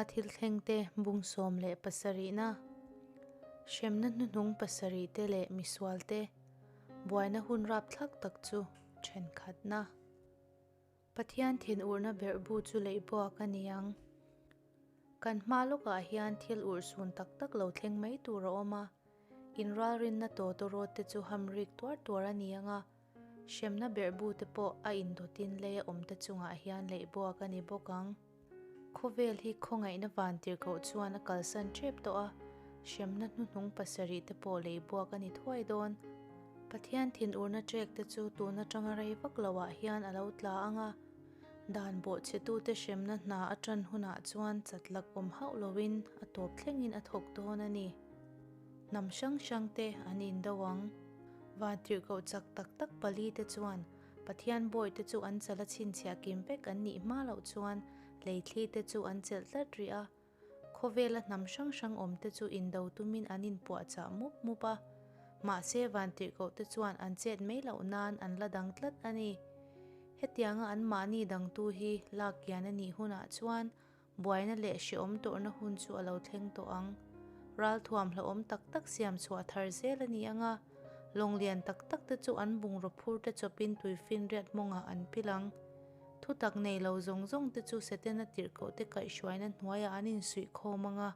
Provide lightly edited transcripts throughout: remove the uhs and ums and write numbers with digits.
thil thlengte bung 17na, hremna hnuhnung pasarihte leh misualte buaina hun rapthlak tak chu thenkhatna. Pathian thinurna berhbu chu leih buak a ni ang. Kan hma lawkah hian thil urhsun tak tak lo thleng mai tur a awm a, inralrinna tawtawrawt te chu hamrik tuar tuar a ni ang a, Hremna berhbu te pawh a indawtin lei a awm te chungah hian leih buak a ni bawk ang. Khawvel hi khawngaihna vantirhkoh chuan a kalsan tep tawh a, hremna hnuhnung pasarih te pawh leih buak a ni thuai dawn. Pathian thinurna trek te chu tun atanga rei vak loah hian a lo tla ang a, dan bawhchhetute hremna hna a tan hunah chuan chatlak awm hauh loin a tawp thlengin a thawk dawn a ni. Hnam hrang hrang te an indo ang. Vantirhkoh chak tak tak pali te chuan Pathian bawi te chu an chala chhinchhiah kim vek an nih hma loh chuan leithli te chu an chelh tlat rih a. Khawvela hnam hrang hrang awm te chu indo tumin an inpuahchah mup mup a. Mahse vantirhkoh te chuan an chet mai loh nan an la dang tlat a ni. Hetianga anmahni dangtu hi lak kian a nih hunah chuan Buaina leh hrehawm tawrhna hun chu a lo thleng tawh ang. Ralthuam hlauhawm tak tak siam chhuah thar zel a ni ang a, lawng lian tak tak te chu an bungraw phur te chawpin tuifinriat mawngah an pil ang. Thutak nei lo zawng zawng te chu Setana tirhkoh te kaihhruaina hnuaiah an insuih khawm ang a,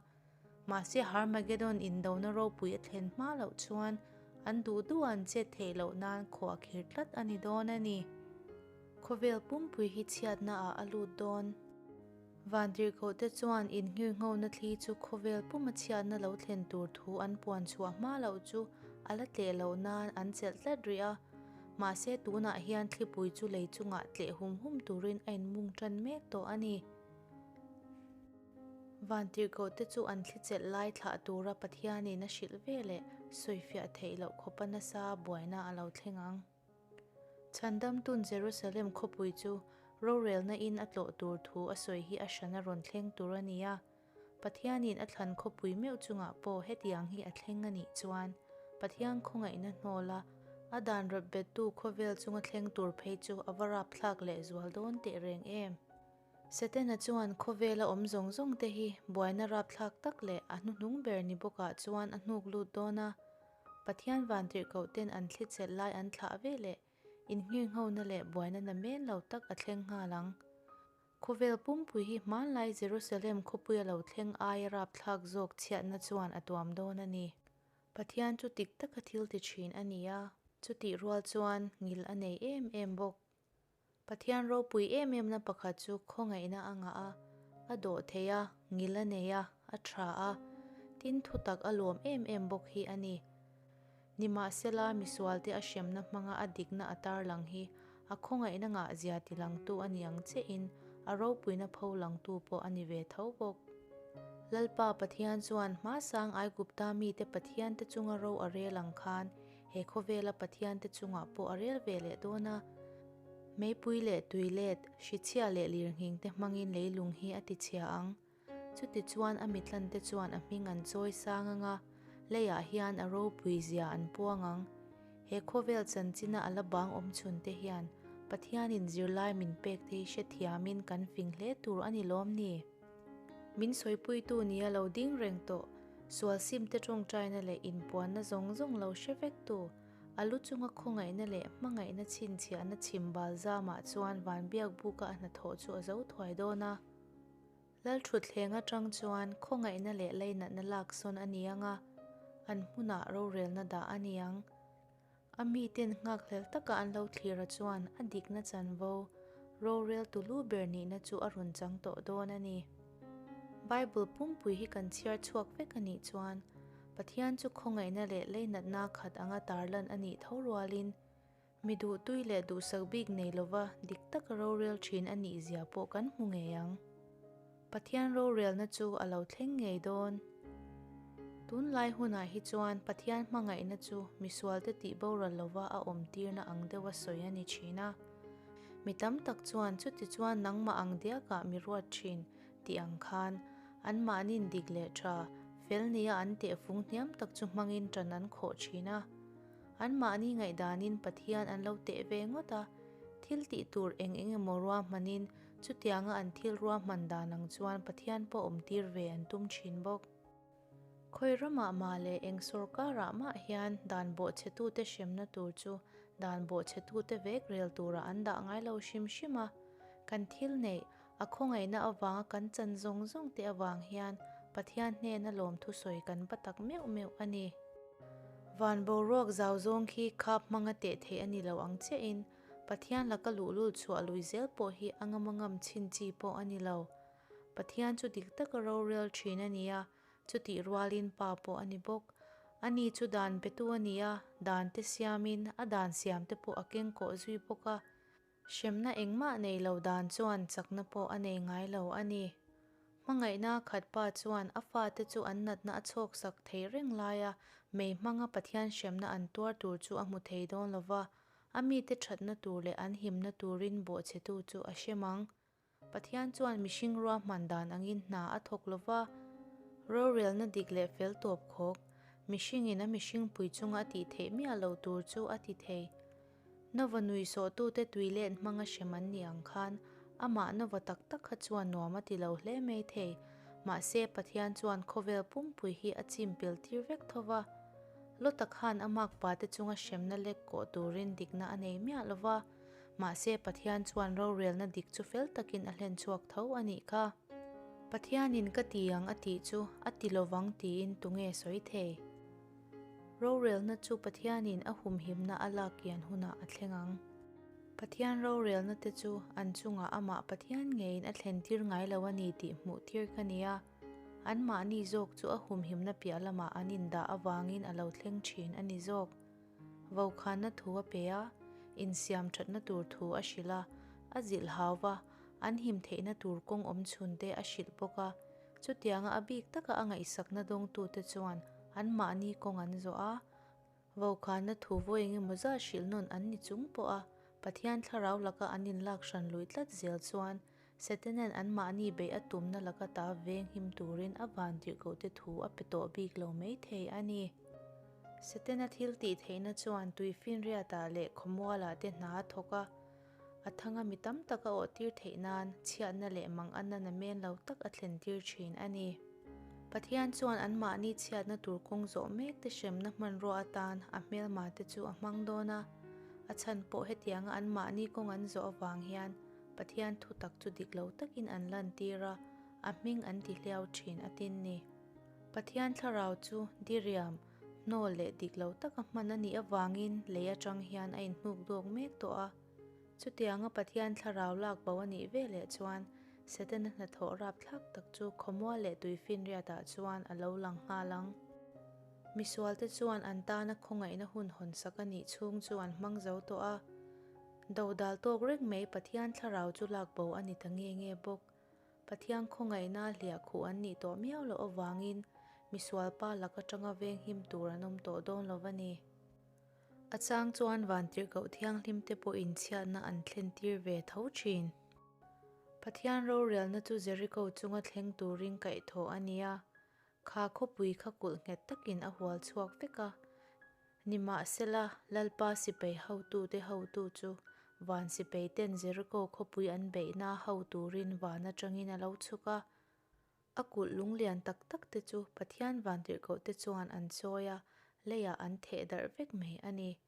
mahse Harmagedon indona ropui a thlen hma loh chuan an duh duh an chet theih loh nan khuah khir tlat a ni dawn a ni. Khawvel pumpui hi chhiatna ah a lut dawn. Vantirhkohte chuan inngirnghona thli chu khawvel puma chhiatna lo thlen tur thu an puan chhuah hma loh chu a la tleh loh nan an chelh tlat rih a. Mahse tunah hian thlipui chu lei chungah tleh hum hum turin a inmung tan mek tawh a ni. Vantirhkohte chu an thli chelh lai thlah tura Pathianin a hrilh ve leh sawifiah theih loh khawpa nasa buaina a lo thleng ang. Chhandamtun Jerusalem khawpui chu rorelna in a tlawh tur thu a sawi hi a hran a rawn thleng tur a ni a. Pathianin a thlan khawpui meuh chungah pawh hetiang hi a thleng a nih chuan Pathian khawngaihna hnawla a dan rawtbettu khawvel chunga thleng tur phei chu a va rapthlak leh zual dawn teh reng em. Setana chuan khawvela awm zawng zawng te hi buaina rapthlak tak leh a hnuhnung ber ni bawkah chuan a hnuk lut dawn a. Pathian vantirhkoh ten an thli chelh lai an thlah ve leh inngirnghona leh buaina namen lo tak a thleng nghal ang. Khawvel pumpui hi hmanlai Jerusalem khawpuia lo thleng aia rapthlak zawk chhiatna chuan a tuam dawn a ni. Pathian chu tik taka thil ti thin a ni a, chutih rual chuan ngil a nei em em bawk. Pathian ropui em em na pakhat chu khawngaihna a ngah a, a dawh thei a, ngil a nei a, a tha a, tin thutak a lawm em em bawk hi a ni. Nimahsela, misualte a hremna hmanga a dikna a tarlang hi a khawngaihna ngah zia tilangtu a ni ang chiahin a ropuina pho langtu pawh a ni ve tho bawk. Lalpa Pathian chuan hmasang Aigupta mite Pathiante chunga ro a rel ang khan He khawvela Pathiante chungah pawh a rel ve leh dawn a, meipui leh tui let, hrichhia leh lirnghingte hmangin leilung hi a tichhia ang. Chutichuan a mitlante chuan a hming an chawi sang ang a, leiah hian a ropui zia an puang ang. He khawvel chanchina a la bang awm chhunte hian Pathianin zirlai min pek te hi hrethiamin kan fing hle tur a ni lawm ni? Min sawipuitu nia lo ding reng tawh. Sual simte tawngtaina leh inpuanna zawng zawng lo hre vektu, a lu chunga khawngaihna leh hmangaihna chhinchhiahna chhim bal zamah chuan vanbiak buka a hnathawh chu a zo thuai dawn a. Lalthutthleng atang chuan khawngaihna leh leinatna laksawn a ni ang a, an hmunah rorelna dah a ni ang. A miten nghakhlel taka an lo thlira chuan a dikna chanvo, rorel tulu ber nihna chu a rawn chang tawh dawn a ni. Bible pumpui hi kan chhiar chhuak vek a nih chuan, Pathian chu khawngaihna leh leinatna khat anga tarlan a nih tho rualin, mi duhtui leh duhsak bik nei lova dik taka rorel thin a nih zia pawh kan hmu ngei ang. Pathian rorelna chu a lo thleng ngei dawn. Tunlai hunah hi chuan Pathian hmangaihna chu misualte tih boral lova a awm tirna ang deuha sawi a ni thin a. Mi tam tak chuan chuti chuan nangmah ang diakah mi ruat thin tih ang khan anmahnin dik leh tha, fel nia an tehfung hniam tak chu hmangin tan an khawh thin a. Anmahni ngaihdanin Pathian an lo teh ve ngawt a, thil tih tur eng eng emaw ruahmanin Chutianga an thil ruahman dan ang chuan Pathian pawh awmtir ve an tum thin bawk. Khawi ramah mah leh eng sawrkarah mah hian dan bawhchhetute hremna tur chu dan bawhchhetute vek rel turah an dah ngai lo hrim hrim a. Kan thil neih, a khawngaihna avanga kan chan zawng zawng te avang hian Pathian hnena lawmthu sawi kan va tak meuh meuh a ni. Van boruak zau zawng khi khap hmanga teh theih a ni lo ang chiahin Pathian laka luhlul chhuah lui zel pawh hi a ngam a ngam chhin chi pawh a ni lo. Pathian chu dik taka rorel thin a ni a, chutih rualin Pa pawh a ni bawk. Ani chu dan petu a ni a, dan te siamin a dan siam te pawh a keng kawh zui bawk a. Hremna engmah nei lo dan chuan chakna pawh a nei ngai lo a ni. Hmangaihna khat pa chuan a fate chu an natna a chhawksak thei reng laia mei hmanga Pathian hremna an tuar tur chu a hmu thei dawn lo va, a mite thatna tur leh an himna turin bawhchhetu chu a hrem ang. Pathian chuan mihring ruahman dan angin hna a thawk lo va, rorelna dik leh fel tawp khawk, mihringin a mihringpui chunga a tih theih miah lo tur chu a ti thei. Nova nui sawhtute tui let hmanga hrem an nih ang khan, amah Nova tak tak kha chuan nuam a ti lo hle mai thei. Mahse, Pathian chuan khawvel pumpui hi a chim pel tir vek tho va. Lota khan a makpate chunga hremna lek kawh turin dikna a nei miah lo va. Mahse, Pathian chuan rorelna dik chu fel takin a hlen chhuak tho a nih kha. Pathianin ka ti ang a tih chu a ti lovang tiin tunge sawi thei? Rorelna chu Pathianin a humhimna a lak kian hunah a thleng ang. Pathian rorelna te chu an chungah amah Pathian ngeiin a thlen tir ngai lo a ni tih hmuh tir ka ni a, anmahni zawk chu a humhimna piah lamah an indah avangin a lo thleng thin a ni zawk. Vokhanna thu a pe a, insiam thatna tur thu a hrilh a, a zilh hau va, an him theihna tur kawng awm chhun te a hrilh bawk a. Chutianga a bik taka a ngaihsakna dawngtute chuan anmahni kawng an zawh a, vokhanna thu vawi engemaw zat hrilh nawn an ni chung pawh a, Pathian thlarau laka an inlak hran luih tlat zel chuan Setanan anmahni beih a tumna laka ta veng him turin a vantirhkohte thu a pe tawh bik lo mai thei a ni. Setana thil tih theihna chuan tuifinriatah leh khawmualah te hna a thawk a, a thanga mi tam tak a awhtir theih nan chhiatna leh manganna namen lo tak a thlentir thin a ni. Pathian chuan anmahni chhiatna tur kawng zawh mek te hremna hmanrua atan a hmelma te chu a hmang dawn a, a chhan pawh hetianga anmahni kawng an zawh avang hian Pathian thu tak chu dik lo takin an lantir a, a hming an ti hliau thin a tin ni. Pathian thlarau chu diriam, hnawl leh dik lo taka hman a nih avangin lei atang hian a inhnuk dawk mek tawh a. Chutianga Pathian thlarau lak bo a nih veleh chuan Setana hnathawh rapthlak tak chu khawmual leh tuifinriatah chuan a lo lang nghal ang. Misualte chuan an tana khawngaihna hun hawnsak a nih chhung chu an hmang zo tawh a. Dodal tawk reng mai Pathian thlarau chu lak bo a ni ta nge nge bawk. Pathian khawngaihna hliah khuh an nih tawh miau loh avangin misual pa lak atanga venghim tur an awm tawh dawn lo a ni. A chang chuan vantirhkoh thianghlim te pawhin chhiatna an thlen tir ve tho thin. Pathian rorelna chu Jericho chunga thleng turin kaihthawh a ni a, kha khawpui kha kulh nghet takin a hual chhuak vek a. Nimahsela, Lalpa sipai hotute hotu chu van sipaiten Jericho khawpui an beihna ho turin van atangin a lo chhuk a. A kulh lunglian tak tak te chu Pathian vantirhkohte chuan an chawi a, leiah an theh darh vek mai a ni.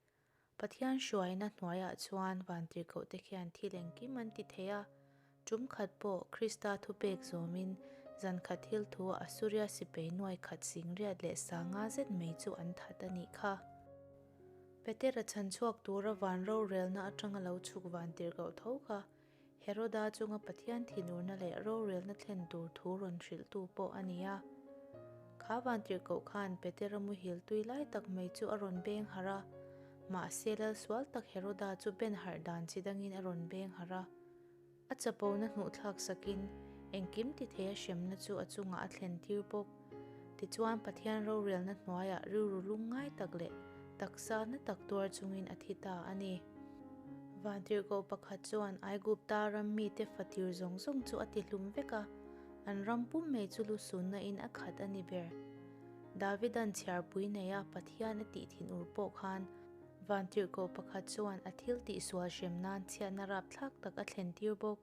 Pathian hruaina hnuaiah chuan vantirhkohte khian thil engkim an ti thei a. Tum khat pawh Krista thupek zawmin zan khat thil thuah Assuria sipai nuai khat singriat leh sanga zet mai chu an that a nih kha. Petera chhan chhuak tura van rorelna atanga lo chhuk vantirhkoh tho kha Heroda chunga Pathian thinurna leh rorelna thlen tur thu rawn hrilhtu pawh a ni a. Kha vantirhkoh khan Petera muhil tui lai tak mai chu a rawn beng harh a, mahse lal sual tak Heroda chu ben harh dan chi dangin a rawn beng harh a. A chapona hnuhthlak sakin engkim ti thei a hremna chu a chungah a thlen tir bawk. Tichuan Pathian rorelna hnuaiah rilru lungngai tak leh taksa na tak tuar chungin a thi ta a ni. Vantirhkoh pakhat chuan Aigupta ram mite fatir zawng zawng chu a tihlum vek a, an ram pum mai chu lusunna in a khat a ni ber. Davidan chhiarpui neia Pathian a tih thinur pawh khan Vantirhkoh pakhat chuan a thil tihsual hrem nan chhiatna rapthlak tak a thlen tir bawk.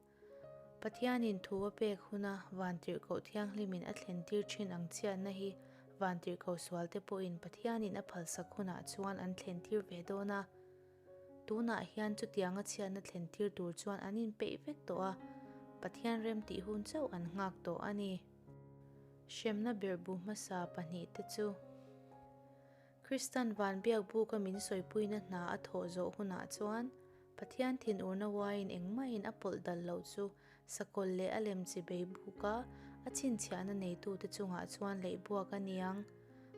Pathianin thu a pek huna Vantirhkoh Thianghlimin a thlentir thin ang chhiatna hi Vantirhkoh sualte pawhin Pathianin a phalsak hunah chuan an thlentir ve dawn a. Tunah hian chutianga chhiatna thlentir tur chuan an inpeih vek tawh a, Pathian remtih hun chauh an nghak tawh a ni. Hremna berhbu hmasa pahnihte chu Kristan van biakbuka min sawipuina hna a thawh zawh hunah chuan Pathian thinurna uaiin engmahin a pawlh dal loh chu sakawlh leh a lem chi bei buka a chhinchhiahna neitute chungah chuan leih buak a ni ang.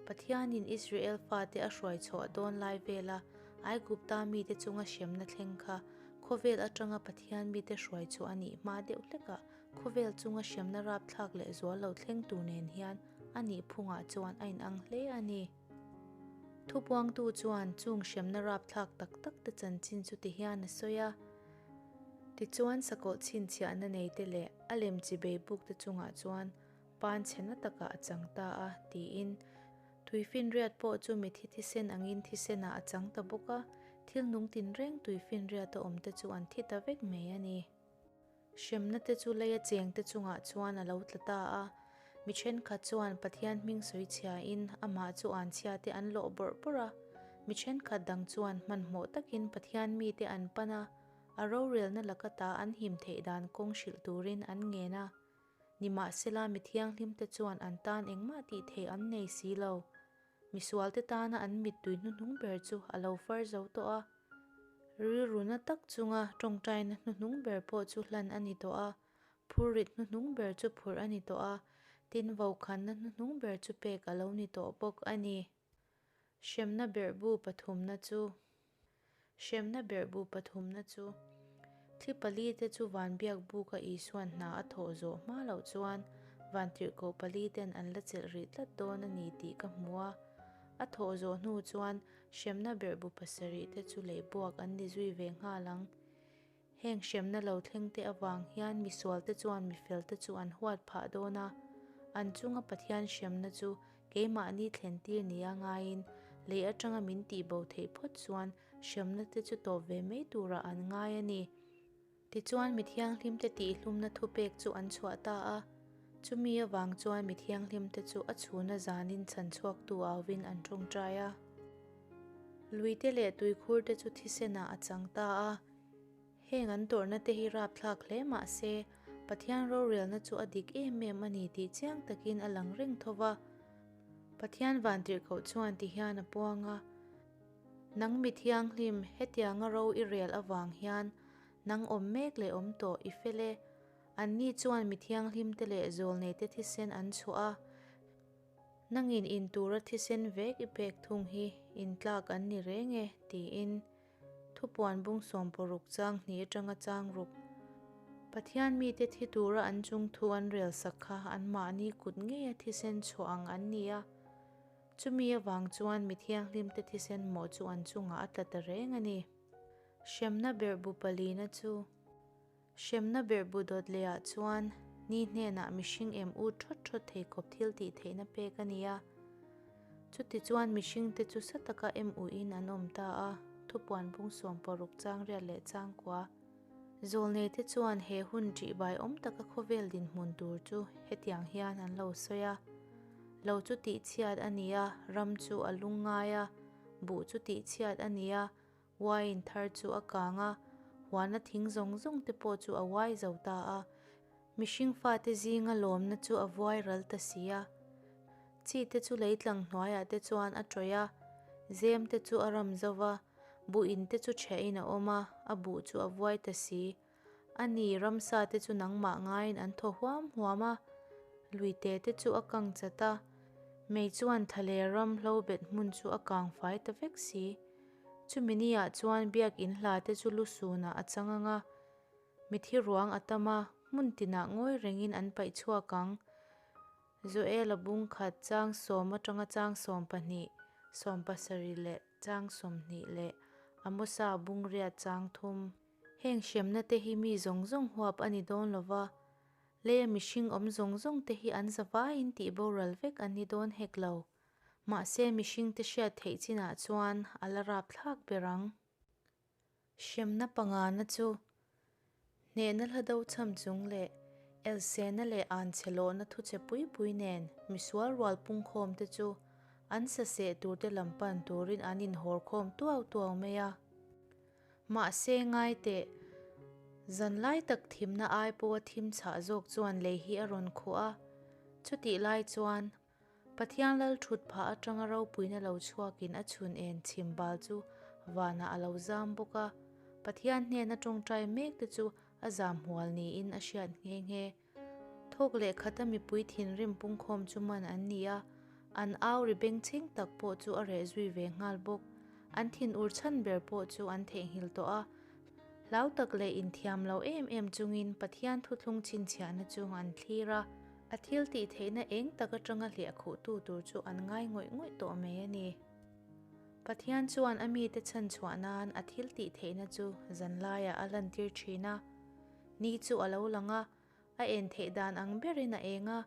Pathianin Israel fate a hruai chhuah dawn lai vela Aigupta mite chunga hremna thleng kha khawvel atanga Pathian mite hruai chhuah a nih hma deuh hlekah khawvel chunga hremna rapthlak leh zual lo thleng tur nen hian a nih phungah chuan a inang hle a ni. Thupuangtu chuan chung hremna rapthlak tak tak te chanchin chu ti hian a sawi a. Tichuan sakawlh chhinchhiahna neite leh a lem chi bei bukte chungah chuan pan chhe na takah a chang ta a, tiin. Tuifinriat pawh chu mithi thisen angin thisenah a chang ta bawk a, thil nung tinreng tuifinriata awmte chu an thi ta vek mai a ni. Hremna te chu leia chengte chungah chuan a lo tla ta a, mi thenkhat chuan Pathian hming sawi chhiain amah chu anchhia te an lawh bawrh bawrh a, mi thenkhat dang chuan hmanhmawh takin Pathian mite an pan a, a rorelna laka ta an him theih dan kawng hrilh turin an ngen a. Nimahsela mi thianghlimte chuan an tan engmah tih theih an nei si lo. Misualte tana an mittui hnuhnung ber chu a lo far zo tawh a. Rilruna tak chunga tawngtaina hnuhnung ber pawh chu hlan a ni tawh a, phurrit hnuhnung ber chu phurh a ni tawh a, tin vokhanna hnuhnung ber chu pek a lo ni tawh bawk a ni. Hremna berhbu pathumna chu Hremna berhbu pathumna chu Thli pali te chu van biak buka Isuan hna a thawh zawh hma loh chuan vantirhkoh pali ten an la chelh rih tlat dawn a ni tih ka hmu a. A thawh zawh hnu chuan Hremna berhbu pasarih te chu lei buak an ni zui ve nghal ang. Heng hremna lo thleng te avang hian misual te chuan mifel te chu an huat phah dawn a, an chunga Pathian hremna chu keimahni thlentir nia ngaiin lei atanga min tihbo theih phawt chuan hremna te chu tawp ve mai turah an ngai a ni. Tichuan mi thianghlimte tihhlumna thupek chu an chhuah ta a, chumi avang chuan mi thianghlimte chu a chhuna zanin chhan chhuaktu auvin an tawngtai a. Luite leh tuikhurte chu thisenah a chang ta a, heng an tawrhna te hi rapthlak hle mah se, Pathian rorelna chu a dik em em a ni tih chiang takin a lang reng tho va. Pathian vantirhkoh chuan ti hian a puang a, Nang mi thianghlim, hetianga ro i rel avang hian nang awm mek leh awm tawh i fel e. Anni chuan mi thianghlimte leh zawlneite thisen an chhuah a, nangin in tura thisen vek i pek thung hi intlak an ni reng e, tiin Thupuan bung 60 chang hnih atanga chang ruk. Pathian mite thi tura an chung thu an rel sak kha anmahni kut ngeia thisen chhuah ang an ni a. Chumi avang chuan mi thianghlimte thisen mawh chu an chungah a tla ta reng a ni. Hremna berhbu palina chu Hremna berhbu dawt lehah chuan ni hnenah mihring em u thawt thawt thei khawp thil tih theihna pek a ni a. Chutichuan mihringte chu sa taka em uin an awm ta a, thupuan bung 60 chang riat leh chang kua. Zawlneite chuan he hun ṭihbai awm taka khawvel dinhmun tur chu hetiang hian an lo sawi a, Lo chu tihchhiat a ni a, ram chu a lungngai a, buh chu tihchhiat a ni a, uaiin thar chu a kang a, huana thing zawng zawng te pawh chu a uai zo ta a, mihring fate zinga lawmna chu a vuai ral ta si a. Chi te chu leitlang hnuaiah te chuan a tawih a, zem te chu a ram zo va, Buh in te chu chhiahin a awm a, a buh chu a vuai ta si. A ni, ramsa te chu nangmah ngaiin an thaw huam huam a, luite te chu a kang chat a, mei chuan tha leh ram hlo bet hmun chu a kang fai ta vek si. Chumi ni ah chuan biakin hla te chu lu sunah a chang ang a, mithi ruang a tam a, hmun tinah ngawi rengin an paih chhuak ang. Joel-a bung khat chang sawm atanga chang 12, 70 leh chang 20 leh Amosa bung riat chang thum. Heng hremna te hi mi zawng zawng huap a ni dawn lo va, leia mihring awm zawng zawng te hi an zavaiin tih boral vek an ni dawn hek lo. Mahse mihring te hriat theih chinah chuan a la rapthlak ber ang. Hremna pangana chu. Hnehna hla do chham chung leh Elsena leh Anchhe lawhna thuchhe pui pui nen misual rual pungkhawm te chu an saseh tur te lam pan turin an inhawr khawm tuau tuau mai a. Mahse ngai teh, zan lai tak thimna ai pawha thim chhah zawk chuan lei hi a rawn khuh a, chutih lai chuan Pathian lal thut phah atanga ropuina lo chhuakin a chhun en chhim bal chu vanah a lo zam bawk a, Pathian hnena tawngtai mek te chu a zam hual niin a hriat nghe nghe. Thawk leh khata mipui thinrim pungkhawm chu man an ni a, an au ri bengchheng tak pawh chu a reh zui ve nghal bawk. An thinur chhan ber pawh chu an theihnghilh tawh a, hlau tak leh inthiam lo em em chungin Pathian thuthlung chhinchhiahna chu an thlir a, a thil tih theihna eng tak atanga hliahkhuhtu tur chu an ngai ngawih ngawih tawh mai a ni. Pathian chuan a mite chhanchhuah nan a thil tih theihna chu zanlaiah a lantir thin a. Ni chu a lo lang a, a en theih dan ang berin a eng a,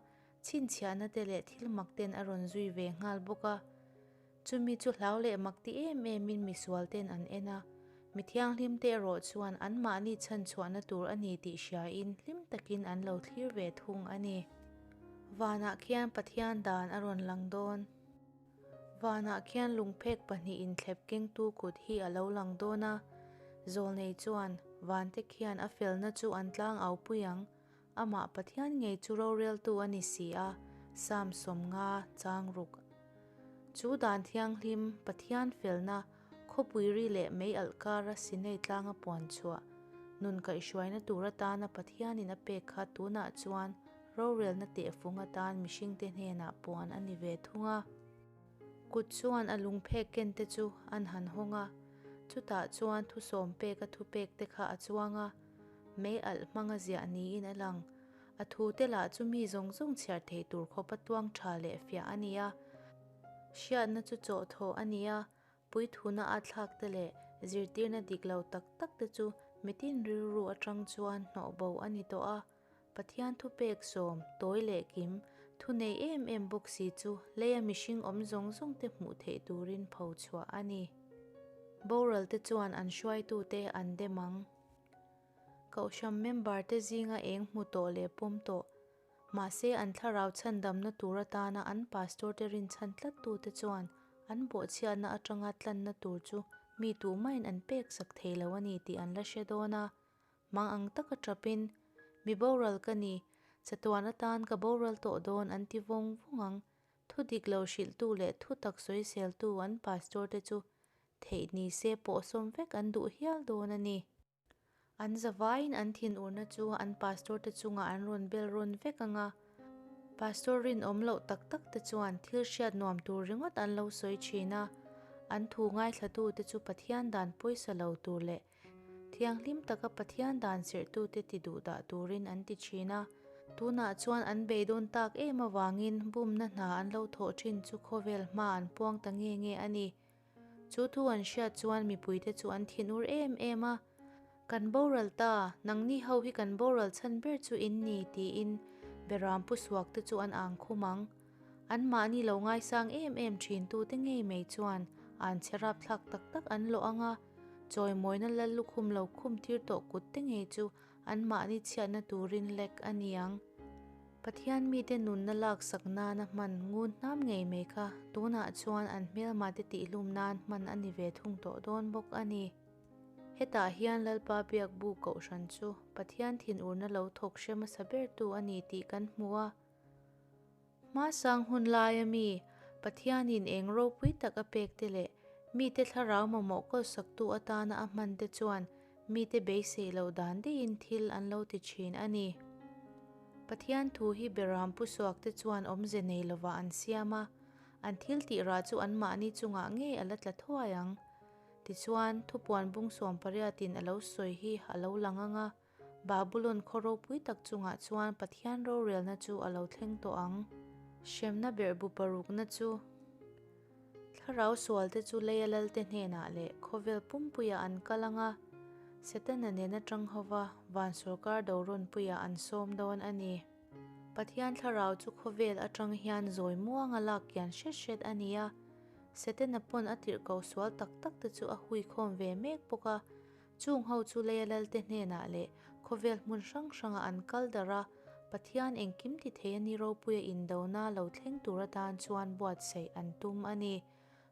chhinchhiahna te leh thil mak ten a rawn zui ve nghal bawk a. Chumi chu hlau leh mak ti em emin misual ten an en a, mi thianghlim te erawh chuan anmahni chhanchhuahna tur a ni tih hriain hlim takin an lo thlir ve thung a ni. Vanah khian Pathian dan a rawn lang dawn. Vanah khian lungphek pahnihin inthlep kengtu kut hi a lo lang dawn a, Zawlnei chuan vante khian a felna chu an tlang au pui ang, amah Pathian ngei chu roreltu a ni si a, Psalm 50 chang ruk. Chu dan thianghlim, Pathian felna, khawpui ri leh mei alh kara Sinai tlanga puan chhuah, nun kaihhruaina tur atana Pathianin a pek kha tunah chuan Rorelna tehfung atan mihringte hnenah puan a ni ve thung a. Kut chuan a lungphek ken te chu an han hawng a, chutah chuan thusawm peka thupek te kha a chuang a, mei alh hmanga ziah niin a lang. A thu te lah chu mi zawng zawng chhiar thei tur khawpa tuang tha leh fiah a ni a. Hriatna chu chawhthawh a ni a, Puithuna a thlak te leh zirtirna dik lo tak tak te chu mitin rilru atang chuan hnawhbo a ni tawh a. Pathian thupek sawm, tawi leh kim, thu nei em em bawk si chu leia mihring awm zawng zawng te hmuh theih turin pho chhuah a ni. Boral te chuan an hruaitute an dem ang. Kohhran member te zinga eng hmu tawh leh pawm tawh, mahse an thlarau chhandamna tur atana an pastor te rinchhan tlat tute chuan an bawhchhiatna atanga tlanna tur chu mi tuhmain an pek sak thei lo a ni tih an la hre dawn a. Mang ang taka tapin, Mi boral ka ni, chatuan atan ka boral tawh dawn an ti vawng vawng ang. Thu dik lo hrilhtu leh thu tak sawiseltu an pastor te chu theih ni se pawh sawm vek an duh hial dawn a ni. An zavaiin an thinurna chu an pastor te chungah an rawn bel rawn vek ang a. Pastor rinawm loh tak tak te chuan thil hriat nuam tur ringawt an lo sawi thin a, an thu ngaithlatute chu Pathian dan pawisa lo tur leh Thianghlim taka Pathian dan serhtute ti duh dah turin an ti thin a. Tunah chuan an beidawn tak em avangin bumna hna an lo thawh thin chu khawvel hma an puang ta nge nge a ni. Chu thu an hriat chuan mipuite chu an thinur em em a. Kan boral ta, nangni ho hi kan boral chhan ber chu in ni, tiin Beram pu suakte chu an ang khum ang. Anmahni lo ngaisang em em thintute ngei mai chuan an chhe rapthlak tak tak an lawh ang a. Chawimawina lal lukhum lo khum tir tawh kut te ngei chu anmahni chhiatna turin lek a ni ang. Pathian mite nunna laksak nana hman ngun hnam ngei mai kha tunah chuan an hmelmate tihlum nan hman a ni ve thung tawh dawn bawk a ni. Hetah hian Lalpa biakbu kohhran chu Pathian thinurna lo thawk hre hmasa bertu a ni tih kan hmu a. Hmasang hun laia mi, Pathianin eng ropui tak a pek te leh mite thlarau mamawh kawlsaktu atana a hman te chuan mite beisei loh dan deihin thil an lo ti thin a ni. Pathian thu hi Beram pu suak te chuan awmze nei lovah an siam a, an thil tih rah chu anmahni chungah ngei a la tla thuai ang. Tichuan, thupuan bung sawmpariatin a lo sawi hi a lo lang ang a. Babulon khaw ropui tak chungah chuan Pathian rorelna chu a lo thleng tawh ang. Hremna berhbu parukna chu Thlarau sualte chu leia lalte hnenah leh khawvel pumpuiah an kal ang a, Setana nena tang hova van sawrkar do rawnpuiah an sawm dawn a ni. Pathian thlarau chu khawvel atang hian zawi muanga lak kian hret hret a ni a, Setana pawn a tirhkoh sual tak tak te chu a huikhawm ve mek bawk a, Chung ho chu leia lalte hnenah leh Khawvel hmun hrang hrangah an kal darh a, Pathian engkim ti thei a ni ropuia indona lo thleng tur atan chuan buatsaih an tum a ni.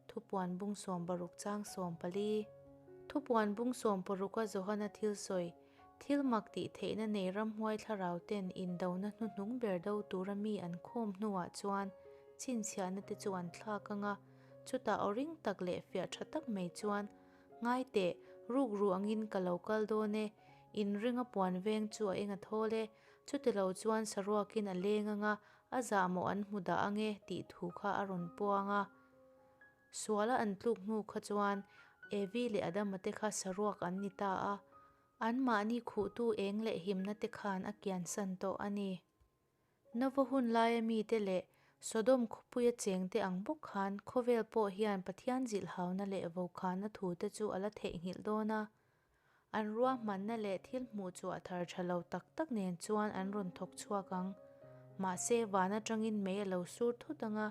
Thupuan bung 16 chang 14. Thupuan bung 16 a Johana thil sawi, Thil mak tih theihna nei ramhuai thlarau ten indona hnuhnung ber do tura mi an khawm hnuah chuan chhinchhiahna te chu an thlak ang a, chutah aw ring tak leh fiah tha tak mai chuan, Ngai teh, rukru angin ka lo kal dawn e, inringa puan veng chu a eng a thawl e, chutilo chuan saruakin a leng ang a, a zahmawh an hmu dah ang e, tih thu kha a rawn puang a. Suala an tluk hnu kha chuan Evi leh Adama te kha saruak an ni ta a, anmahni khuhtu eng leh himna te khan a kiansan tawh a ni. Nova hun laia mite leh Sodom khawpuia chengte ang bawk khan khawvel pawh hian Pathian zilhhauna leh vokhana thute chu a la theihnghilh dawn a. An ruahmanna leh thil hmuh chhuah thar tha lo tak tak nen chuan an rawn thawk chhuak ang. Mahse, van atangin mei a lo sur thut ang a,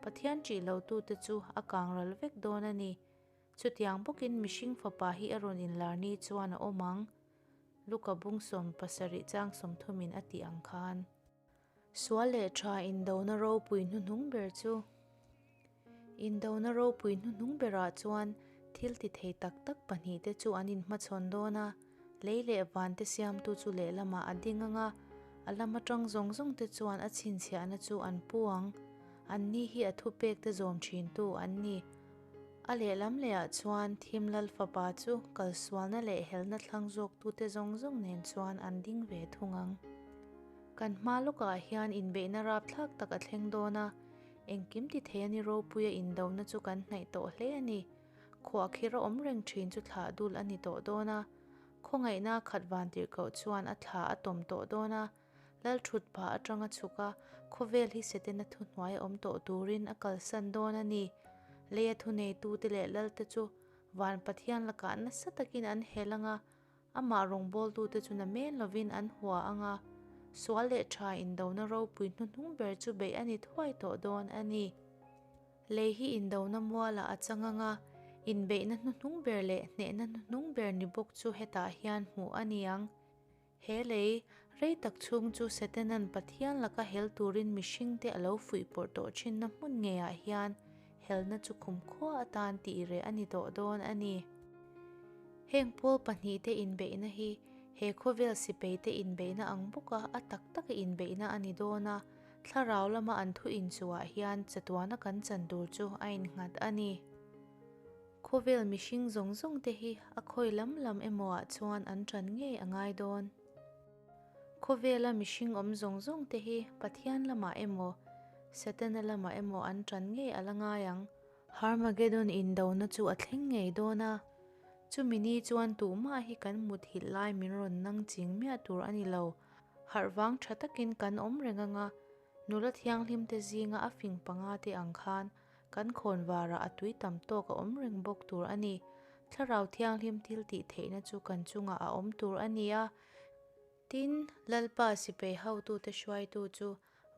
Pathian ṭih lotute chu a kangral vek dawn a ni. Chutiang bawkin mihring fapa hi a rawn inlar ni chuan a awm ang. Luka bung 70 chang 30 in a tih ang khan. Sual leh tha indona ropui hnuhnung ber chu. Indona ropui hnuhnung berah chuan thil ti thei tak tak pahnihte chu an inhmachhawn dawn a, lei leh vante siamtu chu lehlamah a ding ang a, a lam atang zawng zawngte chuan a chhinchhiahna chu an pu ang. Anni hi a thupekte zawm thintu an ni. A lehlam lehah chuan Thim Lal fapa chu kalsualna leh helna thlang zawktute zawng zawng nen chuan an ding ve thung ang. Kan hma lawkah hian inbeihna rapthlak tak a thleng dawn a, engkim ti thei a ni ropuia indona chu kan hnaih tawh hle a ni. Khuahkhir a awm reng thin chu thlah dul a ni tawh dawn a, khawngaihna khat vantirhkoh chuan a thla a tawm tawh dawn a, Lalthut pa atanga chhuk a, khawvel hi Setana thuhnuai a awm tawh turin a kalsan dawn a ni. Leia thuneitute leh lalte chu van Pathian lakah nasa takin an hel ang a, amah rawngbawltute chu namen lovin an hua ang a, sual leh tha indona ropui hnuhnung ber chu beih a ni thuai tawh dawn a ni. Lei hi indona mualah a chang ang a, inbeihna hnuhnung ber leh hnehna hnuhnung ber ni bawk chu hetah hian hmuh a ni ang. He lei, rei tak chhung chu Setanan Pathian laka hel turin mihringte a lo fuihpawrh tawh thinna hmun ngeiah hian helna chu khumkhua atan tih reh a ni tawh dawn a ni. Heng pawl pahnihte inbeihna hi he khawvel sipeite inbeihna ang bawka a tak taka inbeihna a ni dawn a, thlarau lama an thu inchuhah hian chatuana kan chan tur chu a innghat a ni. Khawvel mihring zawng zawng te hi a khawi lam lam emaw ah chuan an ṭan ngei a ngai dawn. Khawvela mihring awm zawng zawng te hi Pathian lamah emaw, Setana lamah emaw an ṭan ngei a la ngai ang. Harmagedon indona chu a thleng ngei dawn a, chumi ni chuan tuhmah hi kan muthilh lai min rawn nang ching miah tur a ni lo. Harh vang ṭha takin kan awm reng ang a, nula thianghlim te zinga a fing panga te ang khan Kan khawnvarah a tui tam tawk a awm reng bawk tur a ni. Thlarau Thianghlim thil tih theihna chu kan chungah a awm tur a ni a. Tin, Lalpa sipai hotute hruaitu chu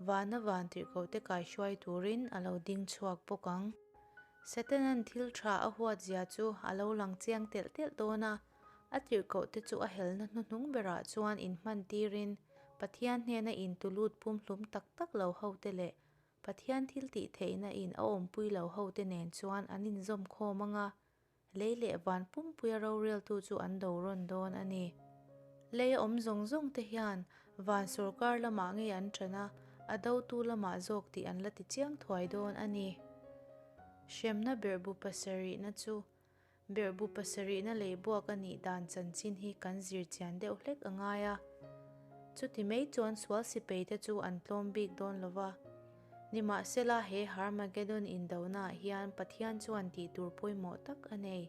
vana vantirhkohte kaihruai turin a lo ding chhuak bawk ang. Setanan thil tha a huatzia chu a lo lang chiang telh telh dawn a, a tirhkohte chu a helna hnuhnung berah chuan inhmantirin Pathian hnena intulut pumhlum tak tak lo hote leh Pathian thil tih theihna in a awmpui lo ho te nen chuan an inzawm khawm ang a, lei leh van pumpuia roreltu chu an do rawn dawn a ni. Lei a awm zawng zawng te hian van sawrkar lamah ngei an ṭan a, a dotu lamah zawk tih an la ti chiang thuai dawn a ni. Hremna berhbu pasarihna chu Berhbu pasarihna lei buak a nih dan chanchin hi kan zir chian deuh hlek a ngai a. Chuti mai chuan sual sipeite chu an tlawm bik dawn lo va. Nimahsela he Harmagedon indonaah hian Pathian chuan tih tur pawimawh tak a nei.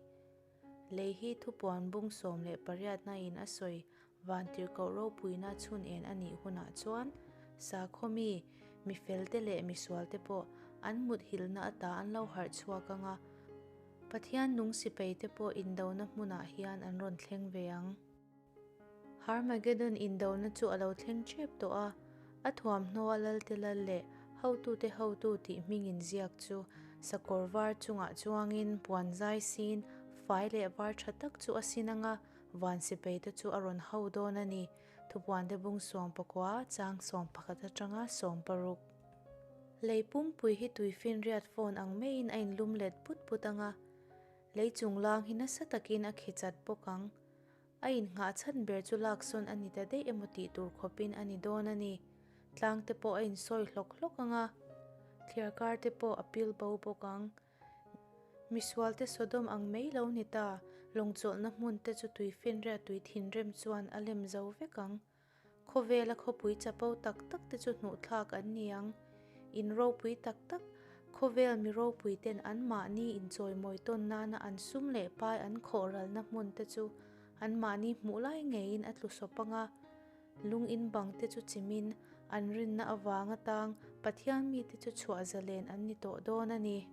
Lei hi thupuan bung 18 in a sawi vantirhkoh ropuina chhun en a nih hunah chuan sakhaw mi, mi felte leh misualte pawh an muthilhna ata an lo harh chhuak ang a. Pathian nung sipaite pawh indona hmunah hian an rawn thleng ve ang. Harmagedon indona chu a lo thleng ṭep tawh a, a thuamhnaw a lalte lal leh hotute hotu tih hmingin ziak chu sakawr var chungah chuangin puan zai sin, fai leh var ṭha tak chu a sin ang a. Van sipaite chu a rawn ho dawn a ni. Thupuante bung 14, chang 11 atanga 16. Lei pumpui hi tuifinriat phone ang maiin a inlum let put put ang a, lei chunglang hi nasa takin a khi chat bawk ang. A innghah chhan ber chu laksawn a ni ta daih emaw tih tur khawpin a ni dawn a ni. Tlang te pawh a insawi hlawk hlawk ang a, thliarkar te pawh a pil bo bawk ang. Misualte Sodom ang mai lo ni ta, lawngchawlhna hmun te chu tuifinriat tui thinrim chuan a lem zo vek ang. Khawvela khawpui chapo tak tak te chu hnuhthlak an ni ang. In ropui tak tak, khawvel mi ropui ten anmahni inchawimawi tawn nana an sum leh pai an khawhralna hmun te chu anmahni hmuh lai ngeiin a tlu sawp ang a. Lung in bang te chu chimin an rinna avanga tang Pathian mite chu chhuah zalen an ni tawh dawn a ni.